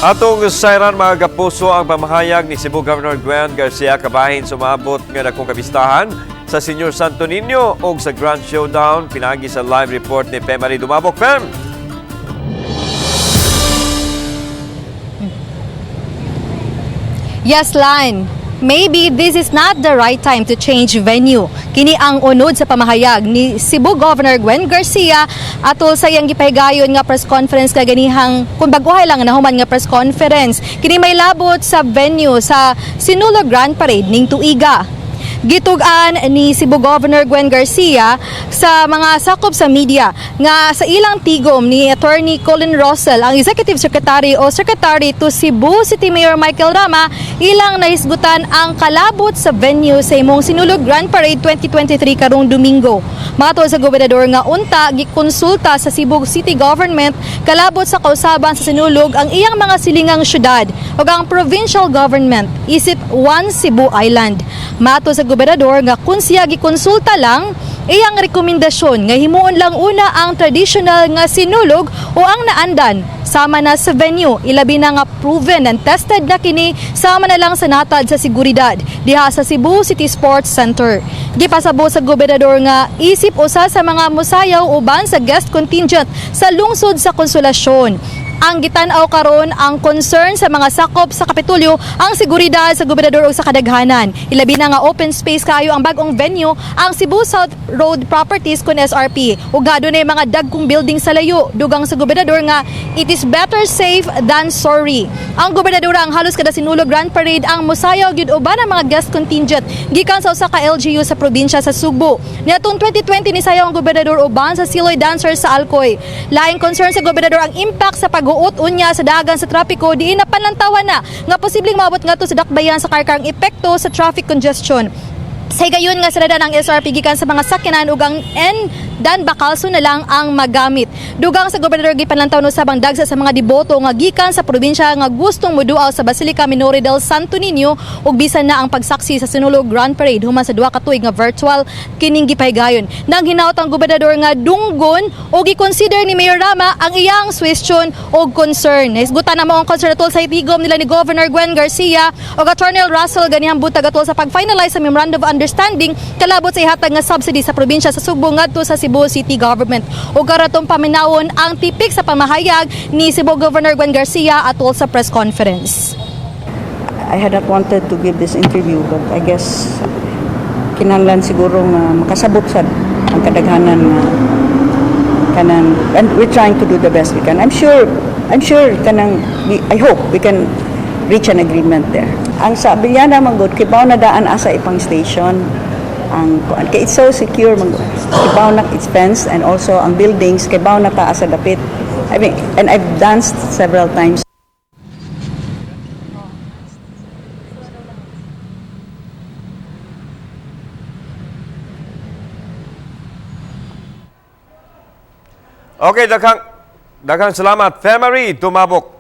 Atong sayran, mga kapuso, ang pamahayag ni Cebu Governor Gwen Garcia kabahin sumabot nga dakong kapistahan sa Señor Santo Niño o sa Grand Showdown, pinagi sa live report ni Pemary Dumabok. Pem! Yes, Lan. Maybe this is not the right time to change venue. Kini ang unod sa pamahayag ni Cebu Governor Gwen Garcia atol sa iyang gipahigayon nga press conference kaganihang kung baguhay lang nahuman nga press conference. Kini may labot sa venue sa Sinulog Grand Parade ning tuiga. Gitug-an ni Cebu Governor Gwen Garcia sa mga sakop sa media nga sa ilang tigom ni Attorney Colin Russell, ang Executive Secretary o Secretary to Cebu City Mayor Michael Rama, ilang nahisgutan ang kalabot sa venue sa imong Sinulog Grand Parade 2023 karong Domingo. Matod sa gobernador nga unta gikonsulta sa Cebu City Government kalabot sa kausaban sa Sinulog ang iyang mga silingang syudad ug ang provincial government isip One Cebu Island. Matod sa gobernador nga kung siya gikonsulta lang, iyang rekomendasyon nga himuon lang una ang traditional nga Sinulog o ang naandan sama na sa venue, ilabi na nga proven and tested na kini sama na lang sa natad sa seguridad diha sa Cebu City Sports Center. Gipasabot sa gobernador nga isip usa sa mga musayaw uban sa guest contingent sa lungsod sa Konsolasyon. Ang gitan-aw karon ang concern sa mga sakop sa Kapitolyo ang seguridad sa gobernador ug sa kadaghanan. Ilabi na nga open space kayo ang bag-ong venue, ang Cebu South Road Properties kun SRP. Ug nga dunay mga dagkong building sa layo. Dugang sa gobernador nga it is better safe than sorry. Ang gobernador ang halos kada Sinulog Grand Parade ang musayaw gyud uban ang mga guest contingent gikan sa usa ka LGU sa probinsya sa Sugbo. Niadtong 2020 nisayaw ang gobernador uban sa Siloy Dancers sa Alcoy. Laing concern sa gobernador ang impact sa pag-uot unya sa dagan sa trapiko diin napanlantawan na nga posibleng maabot ngadto sa dakbayan sa karkarang epekto sa traffic congestion. Sa higayon nga sarada ng SRP gikan sa mga sakyanan ug ang N Dan Bacalso na lang ang magamit. Dugang sa gobernador, gipanlantaw no sabang dagsa sa mga deboto nga gikan sa probinsya nga gustong moduaw sa Basilica Minore del Santo Niño ug bisan na ang pagsaksi sa Sinulog Grand Parade human sa 2 ka tuig nga virtual kining gipahigayon. Nang hinaot ang gobernador nga dunggon o gi-consider ni Mayor Rama ang iyang suwestyon og concern. Nahisgutan na mo ang concern atol sa itigom nila ni Governor Gwen Garcia ug Attorney Russell ganihang buntag atol sa pag-finalize sa Memorandum of Understanding kalabot sa ihatag nga subsidy sa probinsya sa Sugbo ngadto sa Cebu City Government. Ug karatong paminawon ang tipik sa pamahayag ni Cebu Governor Gwen Garcia atol sa press conference. I had not wanted to give this interview, but I guess kinahanglan siguro nga makasabot sad ang kadaghanan nga kanang, and we're trying to do the best we can. I'm sure kanang I hope we can reach an agreement there. Ang sa Abellana man gud, kibaw na daan asa ipang station ang kuan kay it's so secure man gud. Kibaw na it's fenced and also ang buildings, kibaw na ta asa dapit. I mean, and I've danced several times. Okay, daghang salamat, Femary Dumabok.